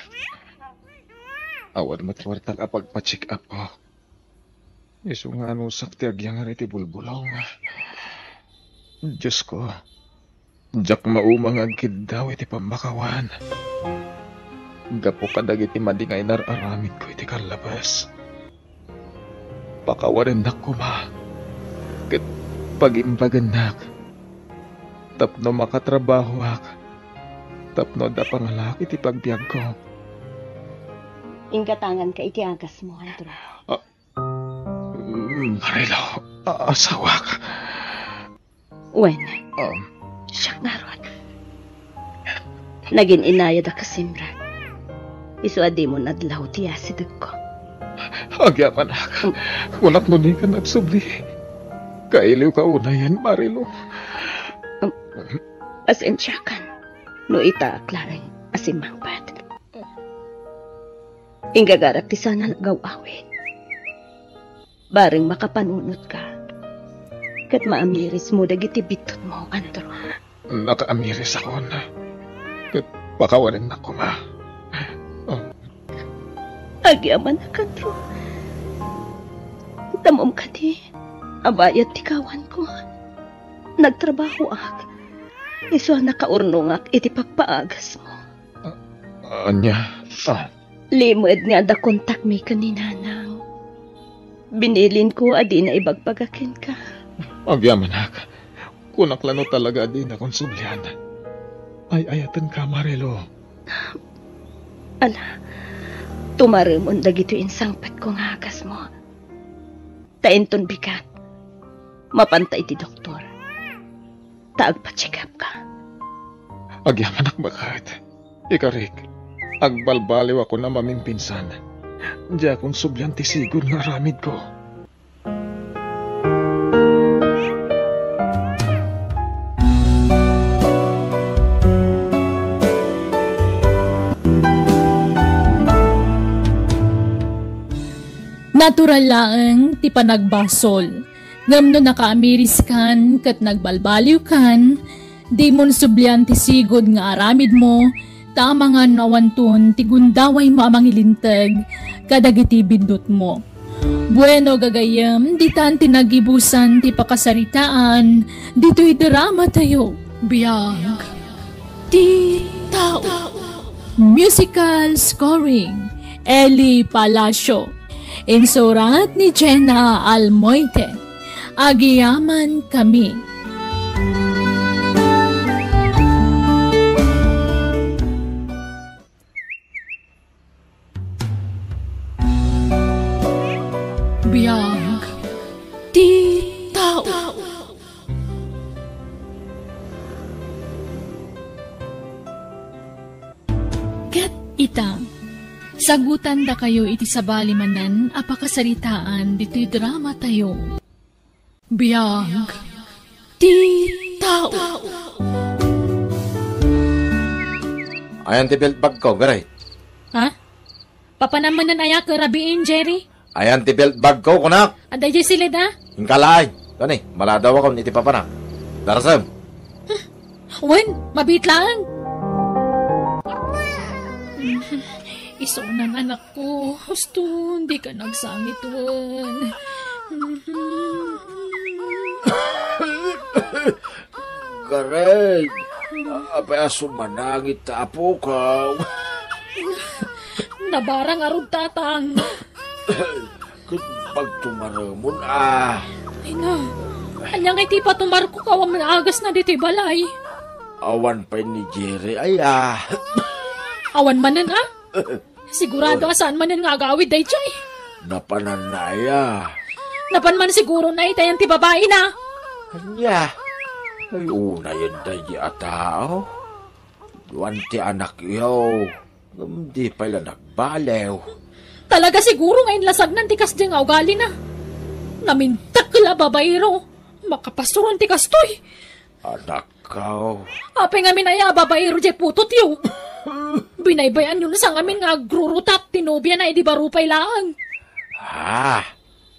Awan met kuartak a pagpa-check up ko. Isu nga anusak ti agiangar iti bulbulong. Diosko, diak mauma nga agkiddaw iti pammakawan. Gapu kadagiti madi nga inar-aramidko iti kallabas. Pakawanennak koma ket pagimbagennak tapno makatrabahoak, tapno adda pangalaak iti pagbiagko. Inggatanganka iti agasmo, Andrew. Ah, mm, Marilo, a-, asawak. Wen, um, siak ngarud. Nagin-inayad a kasimrek. Isu a dimo nadlaw ti asidegko. Agyamanak, kunak no dika nagsubli. Kailiwka unayen, Marilo. Um, pasensiakan no itaak laeng a simmangpet. Inggagarak ti saan a nagaw-awid. Bareng makapanunotka ket maamirismo dagiti biddutmo, Andrew. Nakaamirisakon ket pakawanennak koma. Oh. Agyamanak, Andrew. Ammom kadi a bayat ti kawanko. Nagtrabahoak. Isu a nakaurnongak iti pagpaagasmo. A-, ania? Ah. Limed nga adda kontakmi ken ni Nanang. Binilinko a dina ibagbaga kenka. Agyamanak, kunak la no talaga a dinakon sublian. Ay-ayatenka, Marilo. Ala, tumaremon dagitoy insangpetko nga agasmo. Ta inton bigat, mapanta iti doktor. Ta agpa-check up ka. Agyamanak baket. Ikarik, agbalbaliwakon a mamimpinsan. Diakon sublian ti sigud nga aramidko. Natural laeng ti panagbasol. Ngem no nakaamiriskan ket nagbalbaliwkan, dimon sublian ti sigud nga aramidmo, ta amangan no awanton ti gundawaymo a mangilinteg kadagiti biddutmo. Bueno, gagayyem, ditan ti nagibusan ti pakasaritaan ditoy dramatayo. Biag ti tao. Musical scoring, Eli Palacio. Insurat ni Jenna Almoite. Agyamankami. Biag ti tao. Ket ita, sagutandakayo iti sabali manen a pakasaritaan ditoy dramatayo. Biag ti tao. Ayan ti belt bagko, Garay? Ha? Papanam manen aya ket rabiin, Jerry? Ayan ti belt bagko, kunak? Adda idiay siled, a? Inka laeng. Toni, maladawakon iti papanak. Darasem. Wen, mabiit laeng. Isunan, anak. Ko, husto, dika nagsangit, wen. Garay, apay a sumanangit ta apokaw? Nabarang arud, Tatang. Ket pagtumaremon, a. Ay na, ania ngay ti ipatumarko, awan man agasna ditoy balay. Awan pay ni Jerry, aya. Awan manen, a? Sigurado a saan manen nga agawid daytoy. Napananna aya? Napan man siguro na itayan ti babaina. Ania? Ay, unayen daydi a tao. Duan ti anakyo, ngem di pay la nagbaliw. Talaga siguro nga inlasagnan ti kasdi nga ugalina. Namintak la babaero. Makapasuron ti kastoy. Anakko. Apay ngamin aya a babaero diay putotyo? Binaybay-anyon sa ngamin nga agrurutat ti nobiana idi baro pay laeng. Ah,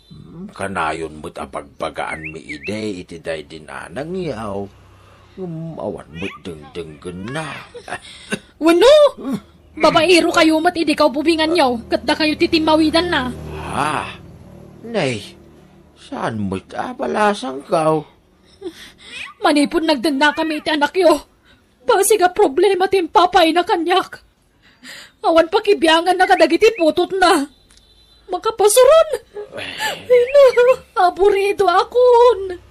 mm, kanayon met a bagbagaanmi idi iti daydi nanangyo. Ngem awan met dengdenggenna. Wenno, babaero kayo met idi kaububinganyo, ket dakayo ti timmawidanna. Ah, nay, saan met a balasangko? Manipud nagdennakami iti anakyo, basig a problema ti impapayna kaniak. Awan pakibianganna kadagiti putotna. Makapasuron! Ay, na, aburido akon!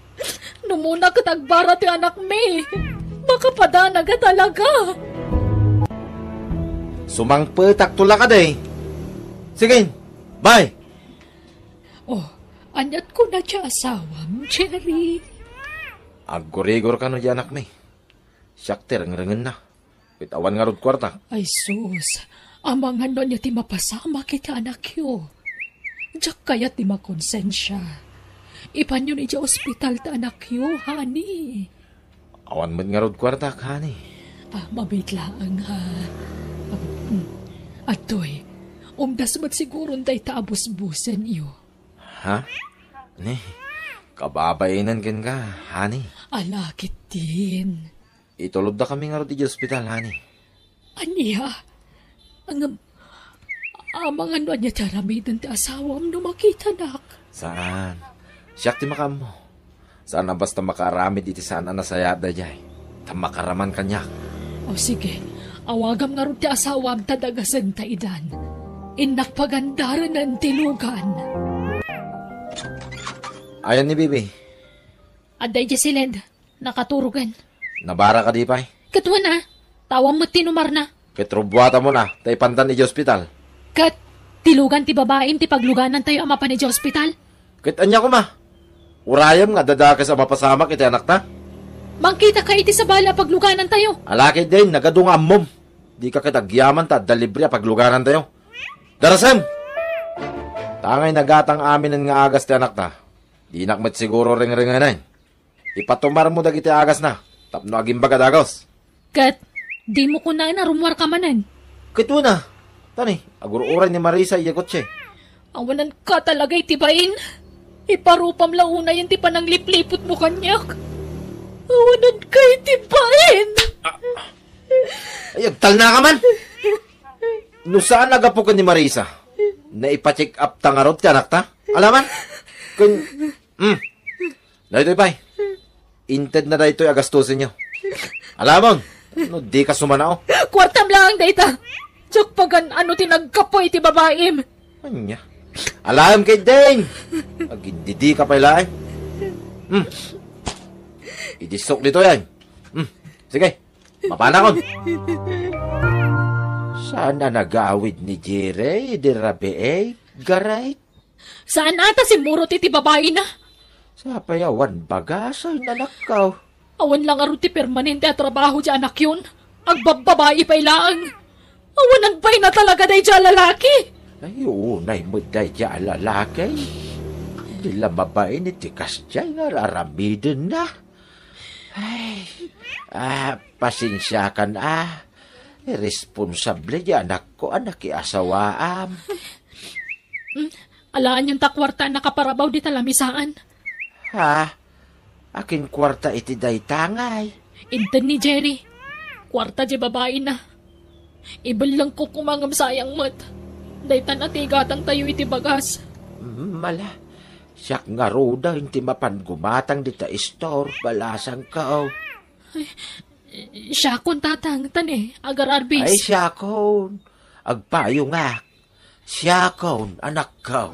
Numuna ket agbara ti anakmi. Makapadanaga talaga! Sumangpetakto la kadi. Sige, bye! Oh, aniat kuna ti asawam, Jerry? Aggurigor kano ti anakmi. Siak ti rengrengenna. Ket awan ngarud kuartak. Ay sus, amangan no ania ti mapasamak iti anakyo. Diak kayat ti makonsensia. Ipanyon iti ospital ti anakyo, honey. Awan met ngarud kuartak, honey. Ah, mabiit laeng, ha? Ah, mm. Adtoy, umdas met siguron dayta a busbusenyo. Ha? Ne, kababainen kenka, honey. Ala, ketdin. Itulodda kami ngarud iti ospital, honey. Ania? Ngem, amangan no ania ti aramiden ti asawam no makitanak? Saan. Siak ti makaammo. Saan a basta makaaramid iti saan a nasayaat daydiay. Ta makaraman kaniak. O sige, awagam ngarud ti asawam ta dagasenta idan. Innak pagandarenen ti lugan. Ayan ni Bibi. Adda idiay siled. Nakaturogen. Nabara kadi pay? Ket wen a, ta awan met ti numarna. Ket rubuatamon a, ta ipantan idiay ospital. Ket ti lugan ti babaim ti pagluganantayo a mapan idiay ospital? Ket ania koma? Urayem nga adda dakes a mapasamak iti anakta? Mangkitaka iti sabali a pagluganantayo. Ala ketdin, nagadu nga ammom. Dika ket agyaman ta adda libre a pagluganantayo. Darasem! Tangay nagatang aminen nga agas ti anakta. Dinak met siguro rengrengenen. Ipatumarmo dagiti agasna tapno agimbag a dagus. Ket dimo kunaen a rumuarka manen? Ket wen a. Tani, agur-uray ni Marisa idiay kotse. Awananka talaga iti bain. Iparupam la unayen ti pananglipliputmo kaniak. Awananka iti bain. Ay, agtalnaka man. No saan a gapu ken ni Marisa, naipa-check up ta ngarud ti anakta? Alaman? Ken, hmm. Daytoy pay. Intedna daytoy a gastusenyo. Alamon, no dika sumanao. Kuartam laeng dayta. Diak pagan-ano ti naggapu iti babaim. Ania? Alaem ketdin. Agindidika pay laeng. Hmm. Idisok ditoy, ay. Hmm. Sige. Mapanakon. Saan a nagawid ni Jerry idi rabii, garay? Saan a ta simmurot iti babaina? Sapay awan bagas, ay, anakko. Awan la ngarud ti permanente a trabaho ti anakyon. Agbabbabai pay laeng. Awanan pay na talaga daydiay a lalaki. Ay, unay met daydiay a lalaki. Di la mabain iti kasdiay nga ar-aramidenna. Ay, ah, pasensiakan a. Irresponsable di anakko a nakiasawaam. Mm, alaanyon ta kuarta a nakaparabaw dita lamisaan. Ha? Akin kuarta iti dayta ngay? Inted ni Jerry. Kuarta di babaina. Ibellengko koma ngem sayang met. Daytan a ti igatantayo iti bagas. Mm, ala. Siak ngaruden ti mapan gumatang dita istor, balasangko. Ay, siakon, Tatang, tani, agar-arbis. Ay, siakon. Agpayongak. Siakon, anakko.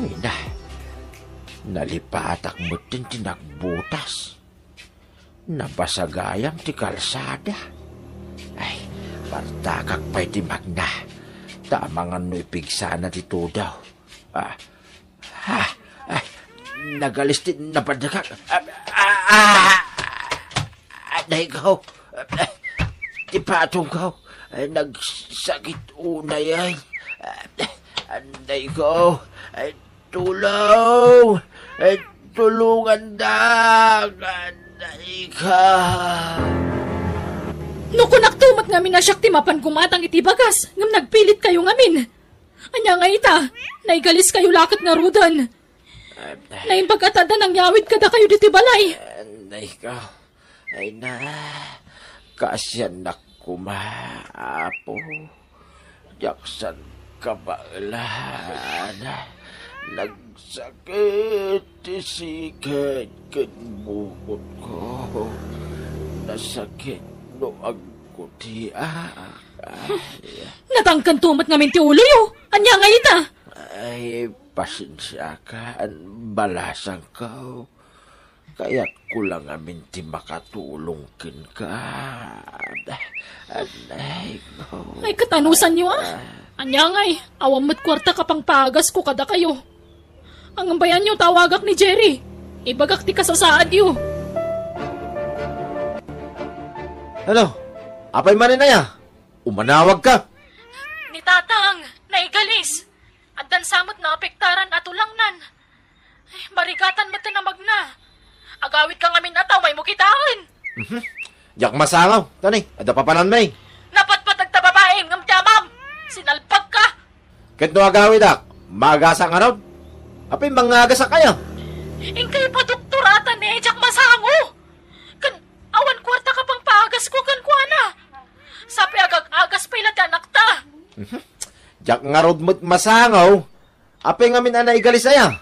Ay na, nalipatak metten ti nagbutas. Nabasa gayam ti kalsada. Ay, partakak pay ti magna. Ta amangan no ipigsana ti tudaw. Ah, ah, ah, nagalis ti napadakak. Ah, ah, ah, ah, dayko. Ah, ti patongko. Ay, nagsakit unay ay. Ah, dayko. Ay, Tulong! Eh, tulungandak! Anak ko! No kunakto met ngamin a siak ti mapan gumatang iti bagas, ngem nagpilitkayo ngamin. Ania nga ita, naigaliskayo la ket ngaruden. Naimbag a ta adda nangyawid kadakayo ditoy balay. Anak ko. Ay na, kaasiannak koma, Apo. Diak saan kabaelan. Nagsakit ti siket ken bukotko. Nasakit no agkutiak. Natangken to met ngamin ti uloyo. Ania nga ita? Ay, pasensiakan, balasangko. Kayatko la ngamin ti makatulong kenka. Anay ko. Ay, katanusanyo, ah. Ania ngay, awan met kuarta ka pangpaagasko kadakayo. Angbayanyo, tawagak ni Jerry. Ibagak ti kasasaadyo. Hello? Apay manen aya? Umanawag ka? Ni Tatang, naigalis. Addan sa met naapektaran a tulangnan. Ay, marigatan met ti namagna. Agawid ka ngamin a tao, maymo kitaen. Mhm. Diak masangaw. Tani, adda papananmi. Napatpateg ta babaim ngem ti amam. Sinalbag ka. Ket no agawidak, maagasak ngarud? Apay mangngagasak aya? Inkay padoktor a tani, diak masango. Ken awan kuarta ka pangpaagasko kenkuana. Sapay agag-agas pay la ti anakta. Mhm. Diak ngarud met masango. Apay ngamin a naigalis aya?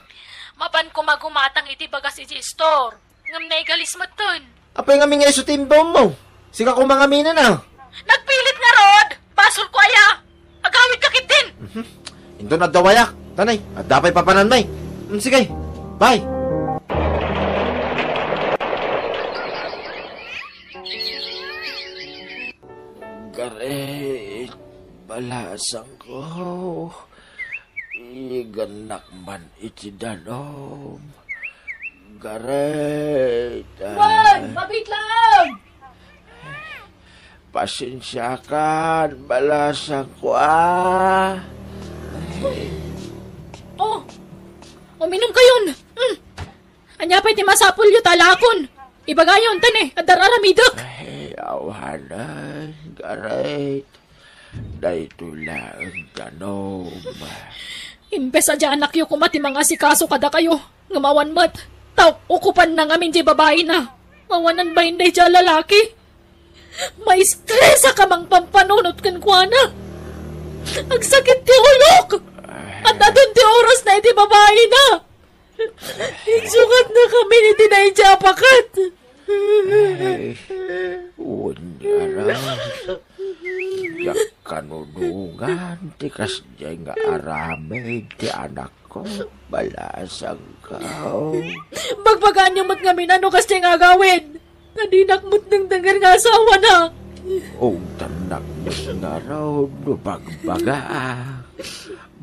Mapan koma gumatang iti bagas iti istor. Ngem naigalis metten. Apay ngamin nga isu ti imbawmo? Sika koma ngamin a. Nagpilit ngarud! Basolko aya! Agawid ka ketdin! Mhm. Inton adda wayak, tanay, adda pay papananmi. Mm, sige. Bye. Garet, balasangko. Igannak man iti danum. Garet. Wen, mabitlang! Pasensiakan, balasangko, ah. Oh, uminum kayon. Mm. Ania pay ti masapulyo ta alakon? Ibagayon, tani, adda aramidek. Ay, awanen, Garet. Daytoy laeng danum. Imbes a diay anakyo koma ti mangasikaso kadakayo, ngem awan met, ta ukupanna ngamin diay babaina. Awanen bain daydiay a lalaki. Maistresak a mangpampanunot kenkuana. Agsakit ti ulok. Ad-adun ti orasna iti babaina. Insukatna kami iti daydiay a paket. Ay, wen, aram. Diak kanudongan ti kasdiay nga aramid ti anakko, balasangko. Bagbagaanyo met ngamin no kasdiay nga agawid. Ta dinak met dengdenger nga asawana. Ugtannak met ngarud no bagbagaak.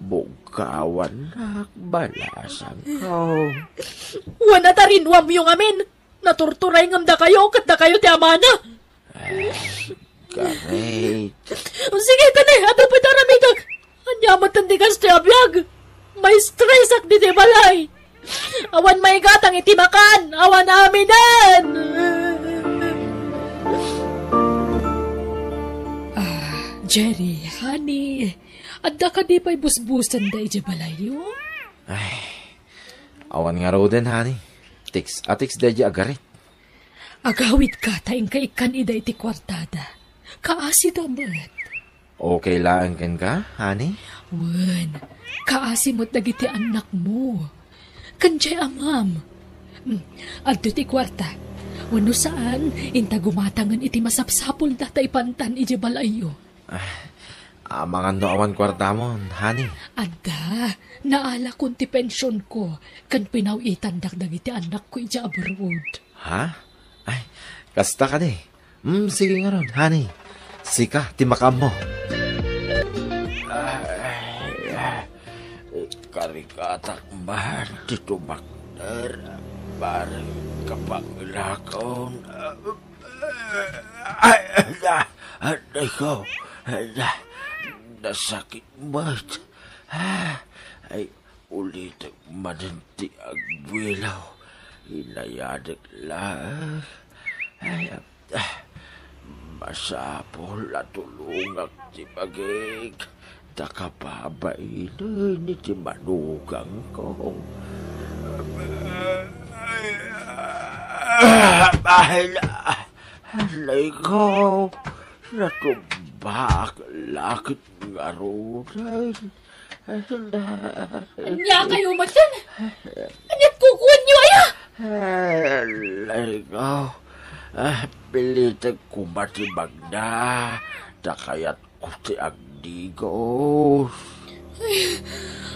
Bugkawannak, balasangko. Wen a ta rinnuamyo ngamin. Naturturay ngem dakayo ket dakayo ti amana. Ah, Garet. O sige, tani, adda pay ti aramidek. Ania met ti kastoy a biag? Maistresak ditoy balay. Awan maigatang iti makan, awan aminen. Ah, Jerry, honey, adda kadi pay busbusanda idiay balayyo? Ay, awan ngaruden, honey. Tiks a tiks daydiay a Garet. Agawidka ta inka ikkan ida iti kuartada. Kaasida met. Okay laeng kenka, honey? Wen, kaasi met dagiti annakmo. Ken diay amam. Hmm, adto ti kuarta. Wenno saan, inta gumatangen iti masapsapulda ta ipantan idiay balayyo. Ah, amangan no awan kuartamon, honey? Adda, naalakon ti pensionko, ken pinaw-itandak dagiti annakko idiay abroad. Ha? Ay, kasta kadi. Hmm, sige ngarud, honey. Sika ti makaammo. Ay, ah, karigatak man ti tumakder, bareng kapangilakon. Ay, ay, ah, aray ko. Ay, ah, nasakit met. Ah, ay, ulitek manen ti agbuelo. Inayadek laeng. Ay, ah, masapul a tulongak ti bagik. Ta kababainen iti manugangko. Ay, aray ko, natumbak la ket ngaruden. Ania kayo, maten? Ania kukuanyo, aya? Aray ko, ah, pilitek koma ti magna, ta kayat Ammok ti agdigos.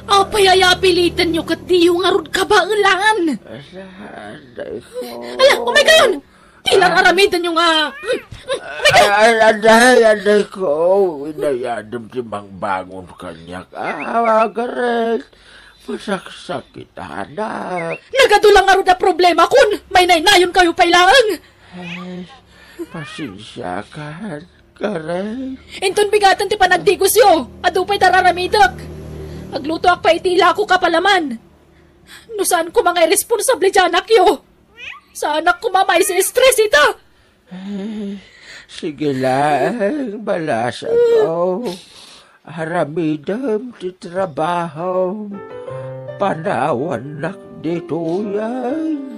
Apay aya apilitenyo ket diyo ngarud kabaelan? Aray ko. Ala, umay kayon! Ti lang aramidenyo nga, mm, mm, umay kayon! Ay, ay, aday, aday ko. Inayadem ti mangbangon kaniak. Ah, Gareth. Masaksakitanak. Nagadu lang ngarud a problemakon. Mainaynayon kayo pay laeng. Ay, pasensiakan, Gareth. Inton bigaten ti panagdigosyo, adu pay dararamidek. Aglutoak pay iti ilako kapalaman. No saan koma nga irresponsable ti anakyo, saanak koma maisi-stress ita. Eh, sige lang, balasangko. Aramidem ti trabahom. Panawannak ditoyen.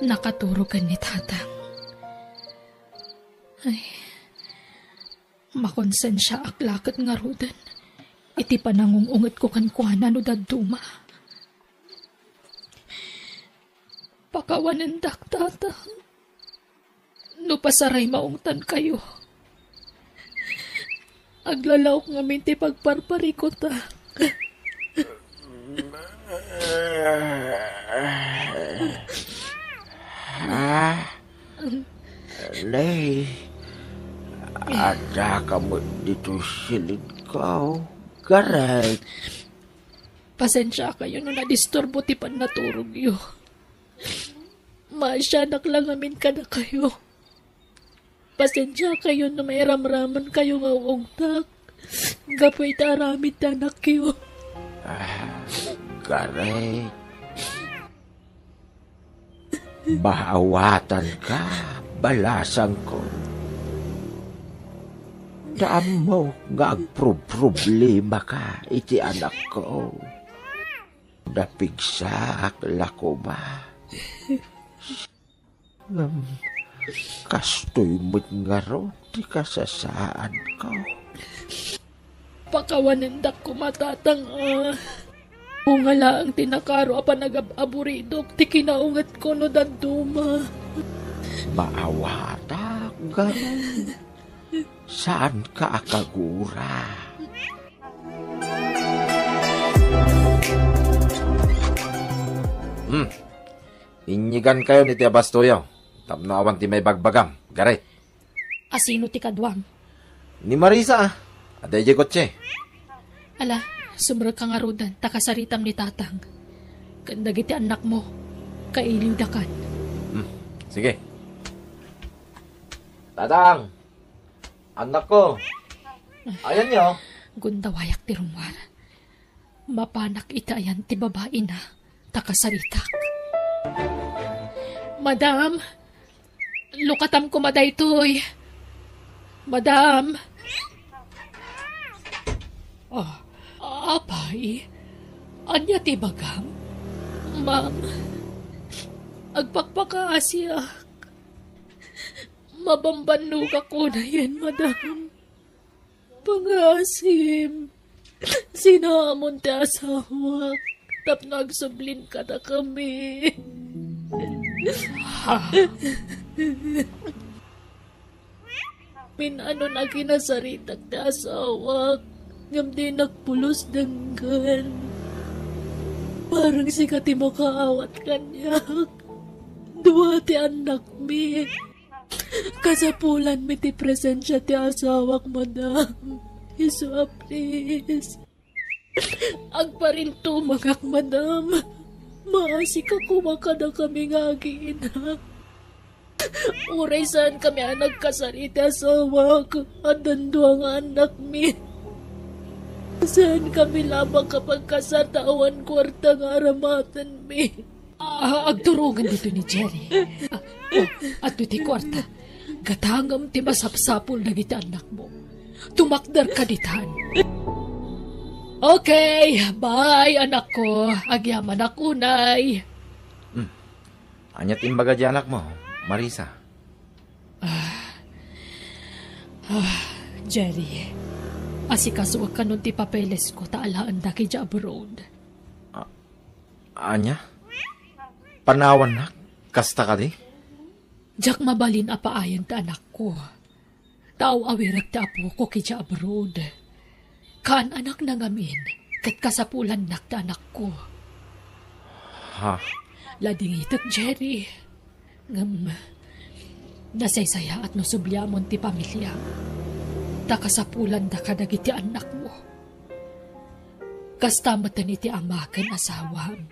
Nakaturogan ni Tatang. Ay, makonsensiaak la ket ngaruden iti panangung-ungetko kenkuana no dadduma. Pakawanendak, Tatang. No pasaray maungtankayo, aglalaok ngamin ti pagparparikutak. Ah, Lay, adda ka met ditoy silidko, Gareth. Pasensiakayo no nadisturbo ti pannaturogyo. Maasianak la ngamin kadakayo. Pasensiakayo no mairamramankayo nga uungtak gapu iti aramid ti anakyo. Ah, Gareth. Maawatanka, balasangko. Ammok nga agprobproblemaka iti anakko. Napigsaak la koma. Ngem kastoy met ngarud ti kasasaadko. Pakawanendak koma, Tatang, a. Bunga laeng ti nakaro a panagab-aburidok ti kinaungetko no dadduma. Maawatak, Gareth. Saanka a kagura. Hmm. Inyigankayon iti abastoyo tapno awan ti maibagbagam, Gareth. Asino ti kaduam? Ni Marisa, a. Adda idiay kotse. Ala, sumrekka ngaruden ta kasaritam ni Tatang. Ken dagiti annakmo, kailidakan. Hmm, sige. Tatang! Annakko! Ayanyo? Gundawayak ti rummuar. Mapanak iti ayan ti babaina, ta kasaritak. Madam, lukatam koma daytoy. Madam. Ah, apay, ania ti ibagam? Ma'am, agpakpakaasiak. Mabambannogak unayen, madam. Pangasim, sinaamon ti asawak tapno agsubli kadakami. Min-ano a kinasaritak ti asawak, ngem dinak pulos denggen. Parang sika ti makaawat kaniak. Dua ti annakmi. Kasapulanmi ti presensia ti asawak, madam. Isu a, please. Agparintumengak, madam. Maasika koma kadakami nga agi-ina. Uray saankami a nagkasar iti asawak, addan dua nga annakmi. Saankami laeng a pagkasar ta awan kuarta nga aramatenmi. Ah, agturongen dito ni Jerry. Ah, oh, adto ti kuarta. Gatangem ti masapsapul dagiti annakmo. Tumakderka ditan. Okay, bye, anakko. Agyamanak unay. Hmm. Ania ti imbaga di anakmo, Marisa? Ah, ah, Jerry, asikasuek kanon ti papelesko ta alaendak idiay abroad. Ah, ania? Panawannak? Kasta kadi? Diak mabalin a paayen ti anakko. Ta aw-awirek ti apok idiay abroad. Kaan-anakna ngamin, ket kasapulannak ti anakko. Ha? Ladingitek, Jerry. Ngem, nasaysayaat no subliamon ti pamiliam. Ta kasapulandaka dagiti annakmo. Kasta met iti ama ken asawam.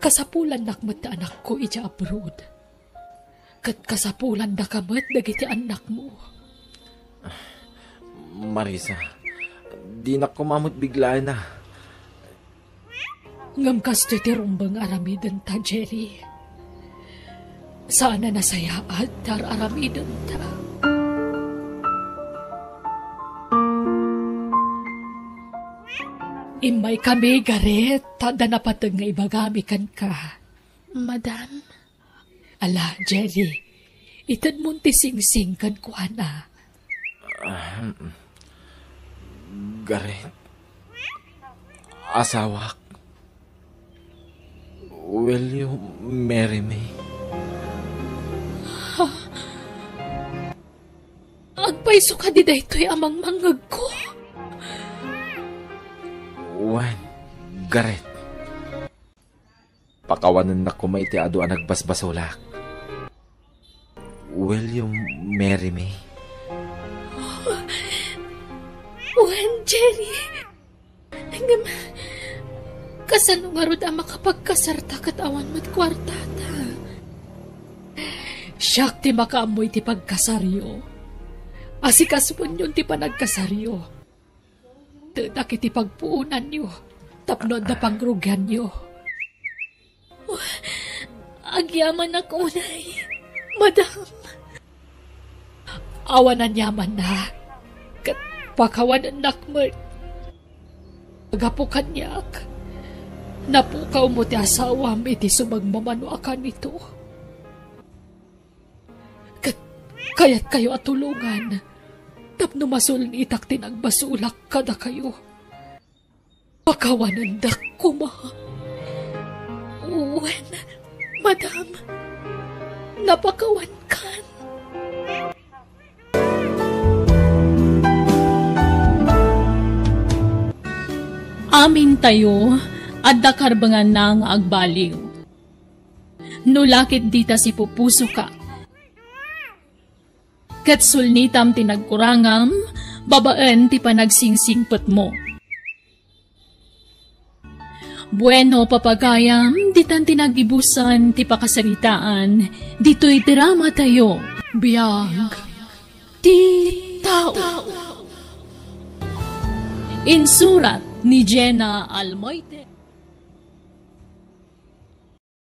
Kasapulannak met ti anakko idiay abroad. Ket kasapulandaka met dagiti annakmo. Marisa, dinak koma met biglaenna. Ngem kastoy ti rumbeng aramidenta, Jerry. Saan a nasayaat ti ar-aramidenta. Immaykami, Gareth, ta adda napateg nga ibagami kenka. Madam? Ala, Jerry, itedmon ti singsing kenkuana. Ahem. Gareth, asawak, will you marry me? Agpayso kadi daytoy a mangmangngegko? Wen, Gareth. Pakawanennak koma iti adu a nagbasbasolak. Will you marry me? Wen, Jerry. Ngem, kasano ngarud a makapagkasarta ket awan met kuartata? Siak ti makaammo iti pagkasaryo. Asikasuenyon ti panagkasaryo. Tedak iti pagpuonanyo tapno adda pangrugianyo. Agyamanak unay, madam. Awan aniamanna, ket pakawanennak met. Gapu kaniak, napukawmo ti asawam iti sumagmamano a kanito. Ket kayatkayo a tulongan tapno masul-itak ti nagbasolak kadakayo. Pakawanendak koma. Wen, madam, napakawankan. Amintayo, adda karbenganna nga agbaliw. No la ket dita sipupusoka, ket sulnitam ti nagkurangam babaen ti panagsingsippetmo. Bueno, papagayam, ditan ti nagibusan ti pakasaritaan ditoy dramatayo. Biag ti tao. Insurat ni Jenna Almoite.